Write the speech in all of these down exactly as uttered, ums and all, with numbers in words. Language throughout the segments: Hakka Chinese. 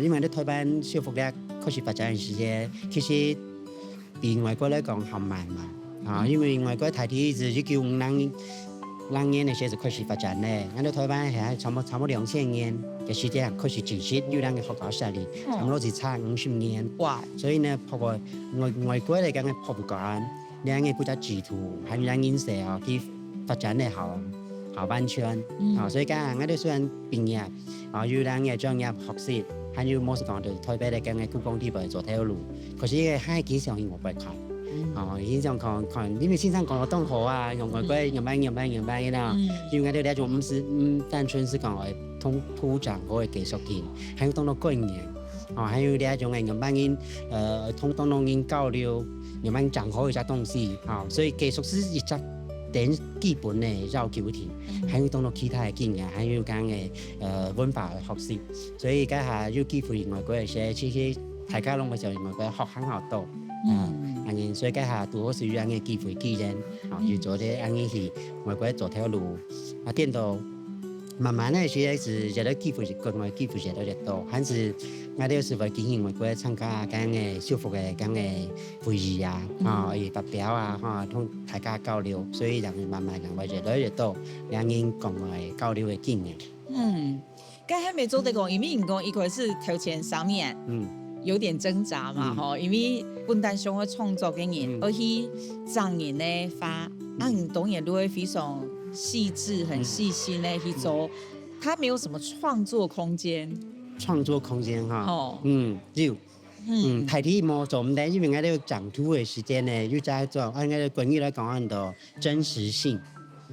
因為你台灣修復這確實發展个時間，其實比外國來講較慢嘛。啊，因為外國大體係一九五零零年个時節就開始發展咧，𠊎兜台灣係差不多差不多兩千年个時間開始正式有咱个學校設立，差不多係差五十年。哇！所以呢，博物外外國來講个博物館， 恁樣个國家制度，還有恁樣形式哦，去發展个好，好完全。啊，所以講，𠊎兜雖然畢業，啊，有恁樣个專業學習，還有無係講到特別个跟个故宮地位做頭路，可是个還係經常去外國看。哦，經常看看，因為先生講到當好啊，用外國用辦用辦用辦个啦，因為𠊎兜這種毋係毋單純係講愛同土長好个繼續性，還有當多觀念。 哦，還有這種个仰般人，呃，同當多人交流，仰般整合一隻東西，哦，所以繼續係一隻等基本个要求題，還有當多其他个經驗，還有講个，呃，文化个學習，所以這下有機會外國个時，其實大家攏會想外國學很好多，嗯，恁樣，所以這下拄好係有恁樣个機會，既然，哦，有做得恁樣去外國做頭路，啊，顛倒 慢慢个，其實係越來機會，國外機會越來越多，還係𠊎兜係會經營外國參加講个修復个講个會議啊，吼，去發表啊，吼，同大家交流，所以人慢慢人會越來越多，兩人講个交流个經驗。嗯，該還沒做得講，因為你講一開始頭前三年，嗯，有點掙扎嘛，嗯，吼，因為本旦想愛創作个人，嗯，而且整人个話，嗯，啊，你當然都會非常細緻、很細心个去做。 他沒有什麼創作空間。創作空間哈，哦，嗯，有，嗯，大體無做毋得，因為𠊎兜整圖个時間呢，又再做，啊，𠊎兜國語來講，安到真實性，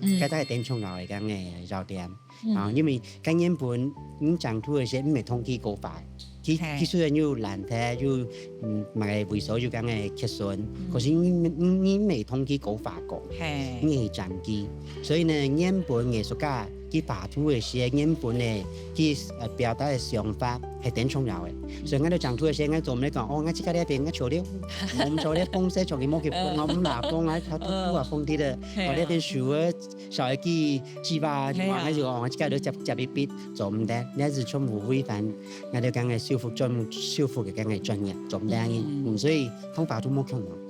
嗯，該係當重要个講个要點。啊，因為該原本你整圖个時，毋係同佢講話，佢，佢雖然有爛忒，有，嗯，麼个位所有講个缺損，可是你，你，你毋係同佢講話講，你係整佢。 所以呢，原本藝術家佢畫圖个時，原本呢，佢，呃，表達个想法係當重要个。所以𠊎兜整圖个時，𠊎做毋得講，哦，𠊎自家這片𠊎潮流，𠊎毋潮流，紅色長期無去分，𠊎毋拿風啊，佢都不啊風的了，哦，這片樹啊，少一支枝葉，𠊎就哦，𠊎自家都接接一筆，做毋得，你係全部違反，𠊎兜講个修復專修復个講个專業，做毋得，嗯，所以方法都無共樣。